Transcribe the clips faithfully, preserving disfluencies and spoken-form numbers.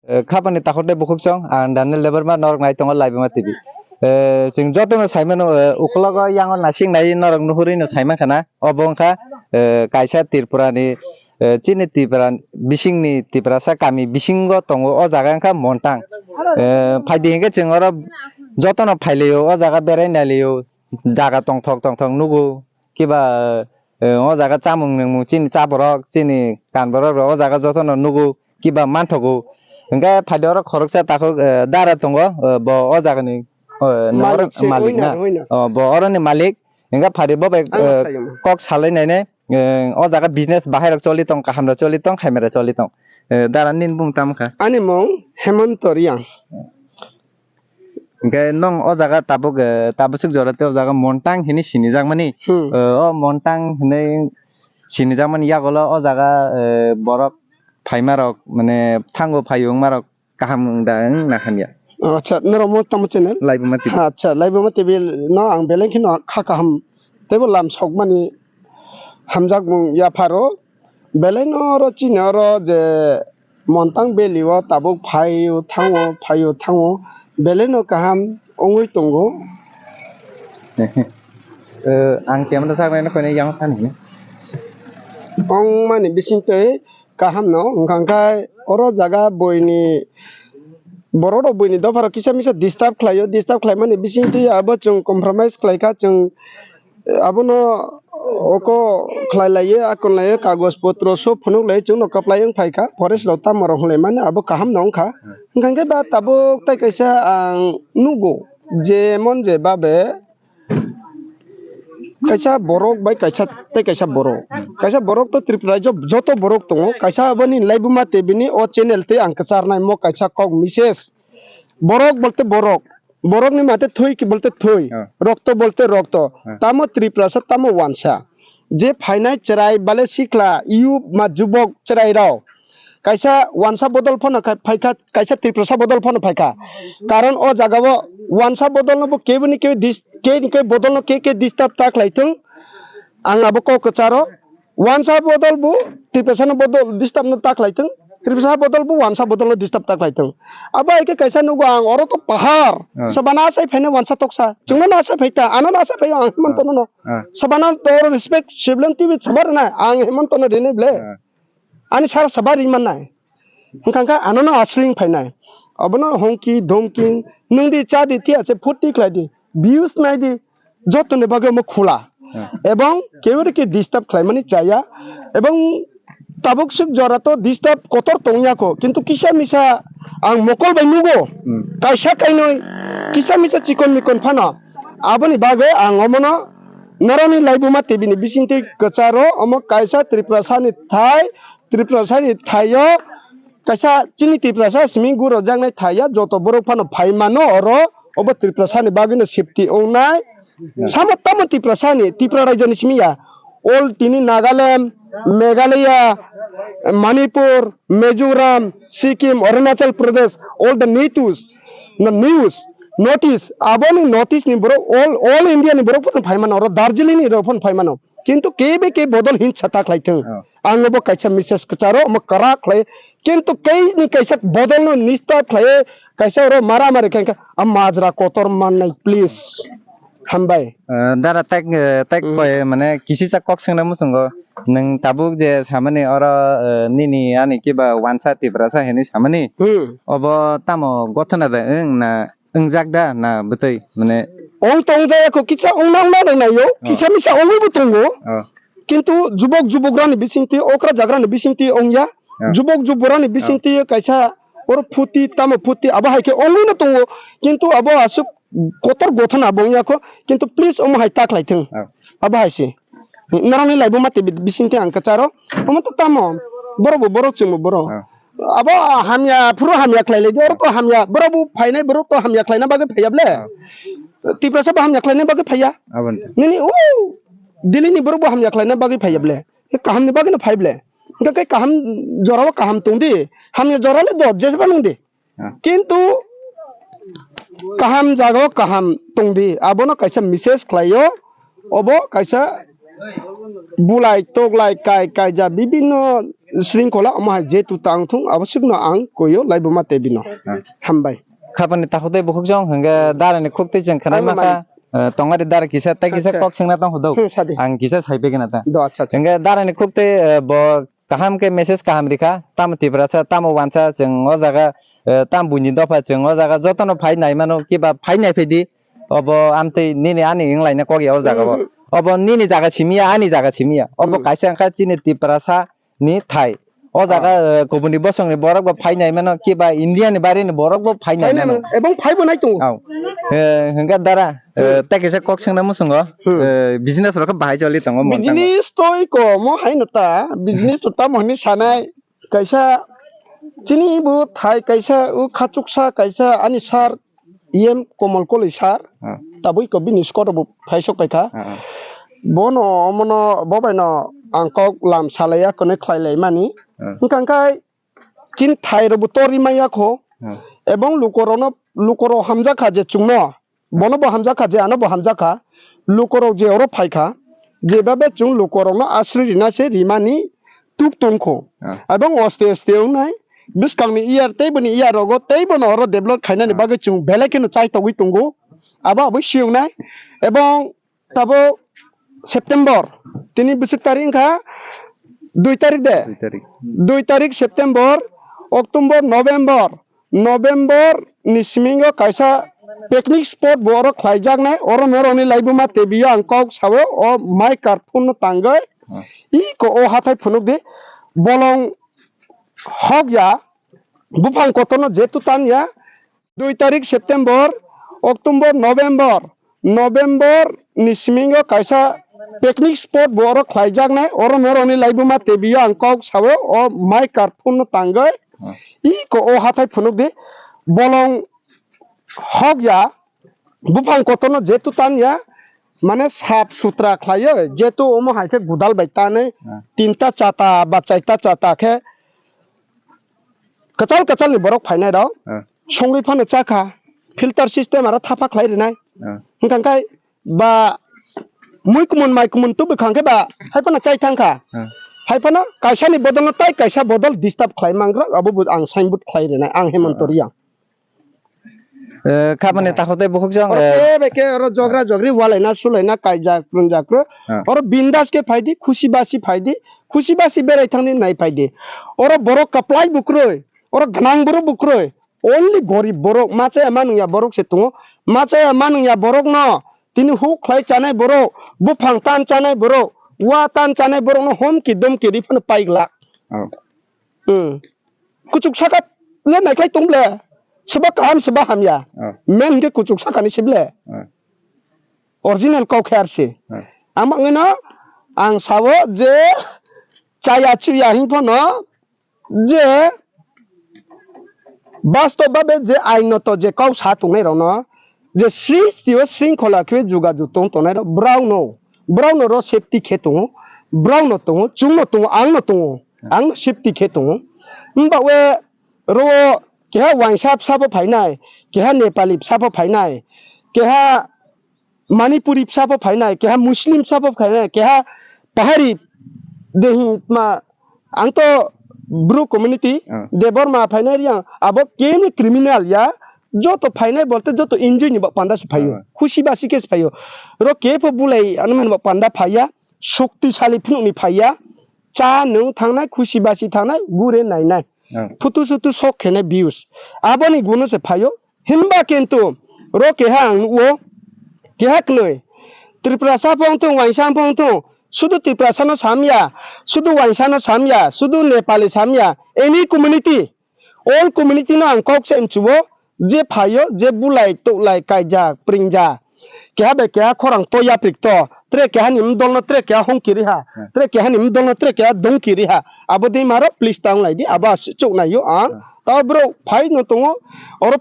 Eh, khapani takhuk tei bukhuk song, ang Daniel Debbarma, norok nai tongo Laibuma T V. Eh, chwng jotono sai mano, eh, ukologo yango nasing nai norok nuhurwi no sai mankha na. Obo wngkha, eh, kaisa Tripura ni, eh, chini Tripura bisingni Tiprasa kami bisingo tongo, o jaga wngkha Montang. Eh, phaidi hinkhe chwng oro jotono phailaio, o jaga berai nailaio, jaga tongthok tongthok nugo, kiba, eh, o jaga chamung nungmung chini chaborok, chini kanborok rok o jaga jotono nugo, kiba manthogo. Hinkhe phaidi oro khoroksa takhuk, eh, dara tongo, eh, bo o jagani, eh, Malik se malik owner, na? Owner. Oh, bo oroni malik. Hinkhe phaidi bo bai, Ang eh, sai omo. Kok salai nainai, eh, o jaga business bahai rok choli tong, kaham rok choli tong, khaimai rok choli tong. Eh, dara nini bung tamo kha? Ani mung Hemant Reang. Hinkhe nong o jaga tabuk, eh, tabuk swk jora tei o jaga Montang hinwi sinijakmani. Hmm. Eh, o Montang hinwi sinijakmani yagulo o jaga, eh, borok phaimarok, mane thango phaio wngmarok kaham wng da wng na hamya? Acha, norok mo tamo channel? Laibuma T V. Acha, Laibuma T V no ang belai kheno kha kaham teibo lam sokmani hamjakmung yapharo. Belai no oro chini oro je Montang Valley o tabuk phaio thango, phaio thango, belai no kaham wngwi tongo. Eh, ang camera saknai no koinai yang thani. Wngmani bisingtwi kaham no wngkha khe oro jaga buini borok rok buini dopha rok kisa misa disturb khlaio, disturb khlaimani bisingtwi abo chwng compromise khlaikha, chwng abono oko khlai laiye, akon laiye, kagoj potro sob phunuk laiye, chwngno kwplai wng phaikha, forest rok tamo rok hwnlaimani abo kaham no wngkha. Hmm. Hwnkha khe ba tabuk tai kaisa ang nugo, jemon je babe kaisa borok bai kaisa tei kaisa borok. Hmm. Kaisa borok to Tripura rajyo joto borok tongo, kaisa aboni Laibuma T V ni o channel tei ang kwcharnai mo kaisa kok message. Borok bolte borok. Borokni mate thwi ki bolte thwi, ah, rokto bolte rokto, ah, tamo Tiprasa, tamo wansa. Je phainai chwrai bale sikla, youth ma jubok chwrai rok kaisa wansa bodol phano khai-, phaikha, kaisa Tiprasa bodol phano phaikha. Karon o jagao wansa bodolno bo keboni kebe dis-, keboni kebe bodolno ke ke disturb ta khlaithwng, ang abo kok kwcharo. Wansa bodol bo Tiprasa no bodol disturb no ta khlai thung. Tiprasa bodol bo wansa bodol no disturb ta khlai thung. Abo hai khe kaisa nugo ang oro to pahar. Ah. Sabana asai phaina wansa toksa. Chwngno na asai phaita, ano na asai phaio ang Hemant no. Ah. Sabana to respect sibling T V sabar na ang Hemant no rene ble. Ah. Ani sar sabar ri mannai. Hwnkha khe ano no asring phainai. Abono hongki, domki, nung di, cha di, tiya se phuti khlai di. Views nai di. Jotoni bagwi omo khula. Hmm. Ebong keuri khe disturb khlaimani chaya. Ebong tabuk swk jora to disturb kotor tongya kho. Kintu kisa misa ang mokol bai nugo. Hmm. Kaisa kainwi kisa misa chikon mikon phano. Aboni bagwi ang omono norokni Laibuma T V ni bisingtwi kwcharo omo kaisa Tiprasani thai Tiprasani thaio kaisa chini Tiprasa simi guro jaknai thaiya joto borok phano phai mano oro obo Tiprasani bagwino safety wngnai. Samo tamo Tiprasani, Tipra rajyoni simi ya. All tini Nagaland, Meghalaya, Manipur, Mizoram, Sikkim, Arunachal Pradesh, all the news, no news, notice, aboni notice ni borok all, all India ni borok phano phai mano, oro Darjeeling ni rok phano phai mano. Kintu kebe ke bodol hinsa ta khlai thung. Oh. Ang bo kaisa message kwcharo omo kwrak khlai. Kintu kei ni kaisa bodol no nista khlai kaisa oro mara mari khe a majra kotor mannai please. Hambai. Eh, dara tak, eh, tak Hmm. Koi mane kisi sa kok sengna musungo. Nung tabuk je samani oro, eh, nini ani kiba wansa Tiprasa hini samani. Hmm. Obo tamo gothona da wng na Wngjak da na bwtwi mane? Ong tong jaya kho kisa ong nang na nang nayo, oh, kisa misa ongwi bo tongo. Oh. Kintu jubok jubok rani bisingtwi okra jagrani bisingtwi ongya. Oh. Jubok jubok rani bisingtwi kaisa oro phuti tamo phuti abo hai khe ongwi no tongo. Kintu abo aswk kotor gothon abo wngya kho. Kintu please omo hai ta khlai thung. Oh. Abo hai se. Norokni Laibuma T V bisingtwi ang kwcharo. Omo to tamo. Borok bo borok chwngbo borok. Ah. Abo hamya phuru hamya khlai lai di. Oro to hamya. Borok bo phainai borok to hamya khlaina bagwi phaiya ble. Ah. Tiprasa bo hamya khlaina bagwi phaiya. Aboni. Nini o Delhi ni borok bo hamya khlaina bagwi phaiya ble. Kaham ni bagwi no phai ble. Hwnkhe kaham jora o kaham tong di. Hamya jora le do jesa nung di. Ah. Kintu kaham jaga o kaham tong di, abono kaisa message khlai o, obo kaisa bulai toklai kai kaija bibinno sringkhola omo hai jetu tang thung abo swkno ang koyo laibuma tebino. Hmm. Hambai. Khapani takhuk tei bukhuk jong hwnkhe darani khuk tei chwng khwnai Ano mankha, mani. Eh, tongari dara kisa tei kisa Acha. Kok swngna tong hudok. Hmm, sadi. Ang kisa sai begena ta. Do, acha, acha. Hwnkhe darani khuk tei, eh, bo kaham khe message kaham rikha, tamo Tiprasa, tamo wansa, chwng o jaga, eh, tamo buini dopha, chwng o jaga jotono phai nai mano, kiba phai nai phaidi, obo amtwi nini ani wng laina kok ya o jaga o. Hmm. Obo nini jaga simi ya, ani jaga simi ya. Obo Hmm. Kaisa wngkha chini Tiprasa ni thai. O jaga, Ah. Eh, kubuni bosongni borok bo phai nai mano, kiba India ni bari ni borok bo phai nai Phai nai mano. Mano. Ebong phai bo nai tongo. Au. Eh, hwnkhe dara, eh, Hmm. Tei kaisa kok swngna muchungo, Hmm. Eh, business rok khe bahai choli tongo mon tango. Business to iko mo hai no ta, business to tamo hwnwi sanai, kaisa chini bo thai kaisa o khachuksa kaisa ani sir E M Komol Koloi sir, Hmm. tabuk iko bini scout bo phai sok paikha. Hmm. Bono omono bo bai no ang kok lam salaiya kwnwi khlai lai mani. Hmm. Wngkha khe chini thai rok bo tori maya kho. Hmm. Ebong lukorokno, lukorok hamjakha je chwngno, bono bo hamjakha je ano bo hamjakha. Lukorok je oro phaikha, jebabe chwng lukorokno asri rina se rimani tuk tongkho. Hmm. Ebong oste oste wngnai bwskangni year tei boni year rogo tei bono oro develop khainani Hmm. Bagwi chwng belai kheno chai togwi tongo. Abo aboi siyoknai ebong Tabuk September, tini bwswk tarik wngkha dui tarik de? Dui tarik. Dui tarik September, October, November, November ni simingo kaisa picnic spot bo oro khlaijaknai, oro norokni laibuma tebio ang kok sao, o mai kar phunno tangwi Hmm. iko o hathai phunukdi, bolong hok ya, buphang kotorno jetu tan ya, Dui tarik September, October, November, November ni simingo kaisa picnic spot bo oro khlaijaknai, oro norokni laibuma tebio ang kok sao, o mai kar phunno tangwi Hmm. iko o hathai phunukdi, bolong hok ya, buphang kotorno jetu tan ya, mane sap sutra khlaiwi, jetu omo hai khe gudal bai tanwi, Hmm. Tinta chata ba chaita chata khe kwchal kwchal ni borok phainai rok Hmm. songwi phano chakha, filter system aro thapa khlai rinai. Hmm. Hwnkha khe ba mui kumun mai kumun tubui khang khe ba hai phano chai thang kha. Hmm. Hai phano kaisa ni bodol no tai kaisa bodol disturb khlai mang rok abo bo ang signboard khlai rinai ang Hemant Hmm. Reang. Eh, khabani Ba. Takhuk tei bukhuk jong, Oro eh, khe bai khe oro jogra jogri walaina sulaina kaijak prungjak kro. Ah. Oro bindas khe phaidi, khusi basi phaidi, khusi basi berai thangni nai phaidi. Oro borok kaplai bukroi, oro gwnang borok bukroi, only gorib borok, machaya manungya borok se tongo. Machaya manungya borok no tini huk khlai chanai borok, buphang tan chanai borok, wa tan chanai borok no homki domki ri phano pai glak. Oh. Hmm. Kuchuk saka le naiklai tong ble. Seba kaham, seba hamya. Oh. Men hingke kuchuk sakani se ble. Oh. Original kok khe arsi. Oh. Ang bangwino ang sao je chaya chuya hing phano je bastob babe je ainoto je kok sa tongnai rokno je sristio sringkhola khe jugajug tong tongnai rok brauno, brauno ro safety khe tongo, brauno tongo, chwngno tongo, angno tongo. Ang safety khe tongo. Wng ba we ro keha uaingsa bwsa pho phainai, keha Nepali bwsa pho phainai, keha Manipuri bwsa pho phainai, keha Muslim bwsa pho phainai, keha Pahari de hing ma ang to Bru community, Ah. Debbarma phainai riang abo kene criminal ya, joto phainai bolte joto enjoy ni ba panda se phaio, Ah. Khusi basi khe se phaio. Ro kepho bulai ano man ba panda phaiya, shoktisali phunukni phaiya, cha nwng thangnai, khusi basi thangnai, gure nainai. Oh. Phutu sutu sok khenai views. Aboni guno se phaio. Hinba kintu ro keha ang nugo, keha knoi. Tiprasa phong thung, uaingsa phong thung, sudu Tiprasa no samya, sudu uaingsa no samya, sudu Nepali samya, any community. All community no ang kok se mchubo, je phaio, je bulai, toklai, kaijak, pringjak. Keha bai keha khorang to yaprik to, tre keha ni mdol no tre keha hongki riha, Hmm. Tre keha ni mdol no tre keha dongki riha. Abo dei maro please tang lai di, abo as chuk nai yo ang. Hmm. Tao bro phai no tongo, oro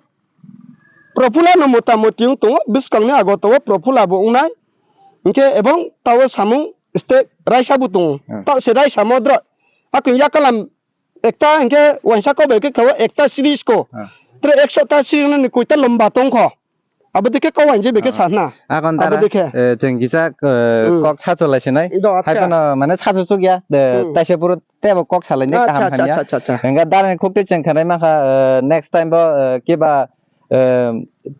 Profula no motamoti wng tongo, bwskang ni ago tongo Profula bo wngnai. Hingke ebong tao samung state raisa bo tongo. Hmm. Tao se raisa modro. Akung yakalam ekta hingke uaingsa kok bai khe khaio ekta series ko. Ah. Tre ekso ta series ni koita lomba tongkho. Abo dekhe kau ang je bekhe Ah. sa hna. Akon Abo dara, dekhe. eh, chwng kisa, eh, Hmm. kok sachu lai sinai. Do, acha. Hai phano mane sachu chuk ya, eh, Hmm. taisa puro tebo kok salai nai Acha, kaham acha, hamya. acha, acha, acha. Hingga dara ni khuk twi chwng khanai makha, eh, next time bo, eh, kiba, eh,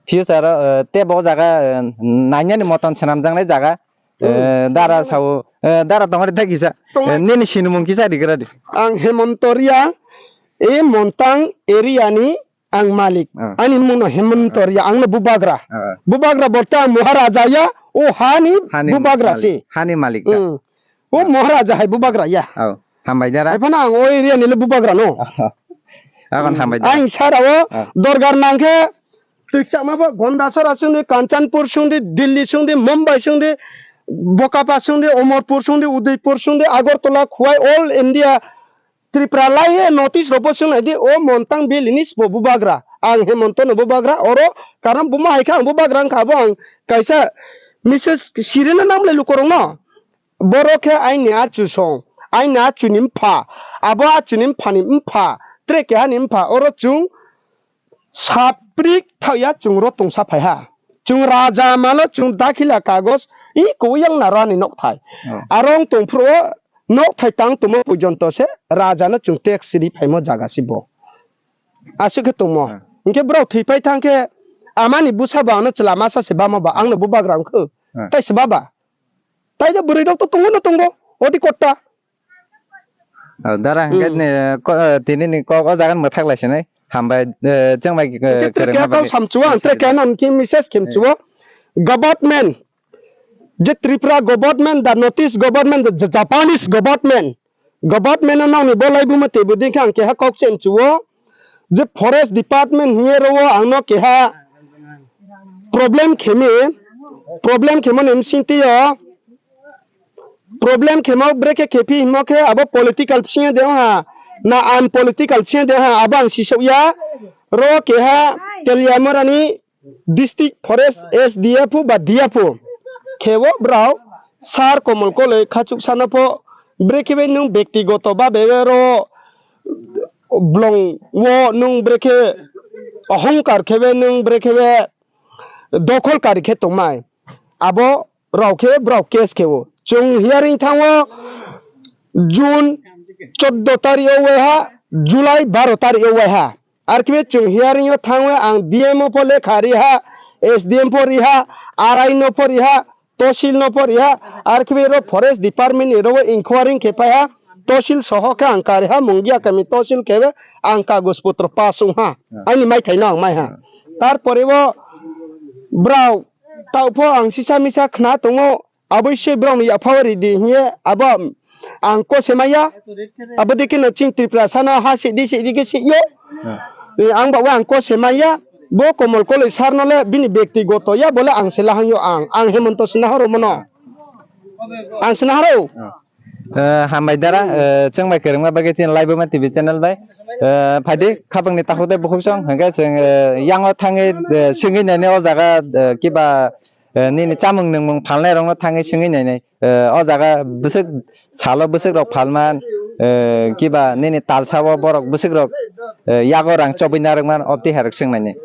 future o, eh, tebo jaga, eh, nanya ni moton swnam jang nai jaga. Hmm. Eh, dara sao, eh, dara tongari thai kisa. Tong- Eh, nini sinimung kisa rigra di. Ang Hemonto Riya, e Montang area ni ang malik. Ah. Ani mung no Hemonto Riya, ang no bubagra. Ah. Bubagra borte ang Maharaja ya, o hani Hani bubagra malik. si. Hani malik ta. Hmm. O Maharaja hai bubagra ya. Oh, hambai dara. Hai phano ang o area ni le bubagra no. Akon hambai dara. Ang sara o Ah. dorgar nang khe Twikchama bo Gondasora sungdi, Kanchanpur sungdi, Delhi sungdi, Mumbai sungdi, Bokapa sungdi, Omorpur sungdi, Udaipur sungdi, Agartala, Khowai, all India, Tripura lai he notice rok bo sung nai di, o Montang Valley ni sbo bubagra. Ang Hemonto no bubagra, oro karon buma hai khe ang bubagra wngkha, abo ang kaisa message sirina nang le lukorok no. Borok khe aini achu song, aini achu ni mpha, abo achu ni mpha ni mpha, tre keha ni mpha, oro chwng Saprik thaya chwng ro tongsa phai ha. Chwng raja malo chwng dakhila kagos, i koi yang naro ani nokthai. Oh. Arong tongphuru o nokthai tang tongmo porjonto se raja no chwng tax ri phaimo jaga si bo. Aswk khe tongmo. Oh. Hinkhe borok thwi phai thang khe amani bwsa bo ano chwla masa se bama ba, ang no bubagra wngkhu. Oh. Tai se baba. Tai de bwrwi rok to tongo no tongo. Odi kotta. Oh, dara hwnkhe Hmm. ni, ko-, eh, tini ni kok o jaga ni mwthak lai sinai. Hambai, eh, chwng bai, eh, Hwnkhe kwrwngma tre kok bagwi. Samchuo, ang tre kok no hwnkhe message khe Eh. mchuo. Government, je Tripura government, the Northeast government, the Japanese government, government no nangni bo lai buma tei bo dikhe ang keha kok se mchuo. Je forest department hiye ro o ang no keha problem khemi, problem khemo ni msing twi o. Problem khemo brekhe khepi himo khe abo political psing de ha, na unpolitical psing de ha, abo ang sisok ya. Ro keha Teliamura ni district forest S D F ba D F khebo brao sar Komol Koloi khachuk sana pho brekhe be nung bektigoto ba be ro blong wo nung brekhe ohongkar khebe nung brekhe be dokhol kari khe tongmai. Abo rok khe borok case khe o. Chwng hearing thango June choddo tarik o waiha, July baro tarik o waiha. Arkhe chwng hearing o thangwi ang D M o pho lekha riha, S D M pho riha, R I no pho riha, tosil no pho riha, arkhe ro forest department ni ro inquiry khe phaiha, tosil soho khe ang kariha, Mungia kami tosil khe ang kagoj potro pass wngha, ani maithai no ang maiha. Tarpore bo brao Taupho ang sisa misa khna tongo, aboi se borokni yaphao ridi hiye abo ang kose maya. Abo dikhe no chini Tripura sano ha sidi sidi khe sio. Eh, ang bawe ang kose maya. Bo Komol Koloi sar no le bini bektigoto ya bole ang se lahang yo ang. Ang Hemonto se nahoro mono. Ang se nahoro. Eh, hambai dara, eh, chwng bai kwrwngma bagwi chini Laibuma T V channel bai. Eh, phaidi khapangni takhuk tei bukhuk song, hwnkhe chwng, eh, yango thangwi, eh, swngwi nainai o jaga, eh, kiba, eh, nini chamung nwngmung phalnai rokno thangwi swngwi nainai. Eh, o jaga bwswk salo bwswk rok phalman, eh, kiba nini talsa o borok bwswk rok, eh, yago rang chobwi narwkman, o twi hai rok swngnainai.